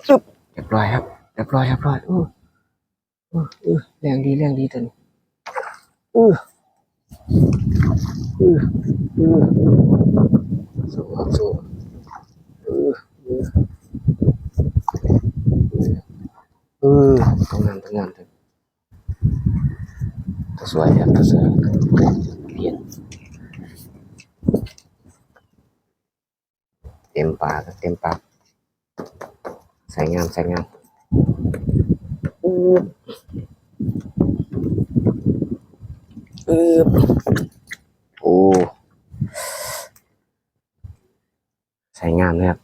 ຊຶບ ຮຽບຮ້ອຍຄັບ ຮຽບຮ້ອຍ ຮຽບຮ້ອຍ. ໂອ້ ໂອ້ ໂອ້ ແຮງດີ ແຮງດີຕົວນີ້. ອື ອື ອື ສູ້ ສູ້ ອື ອື ອື ຕົວງາມ ຕົວງາມ ຕົວ ຕົວສວຍ ຕົວສວຍ ເຫັນ ເຕັມປາກ ເຕັມປາກ. ສວຍງາມ ສວຍງາມ. ອືບ ອືບ ໂອ້ ສວຍງາມເລີຍຄັບ.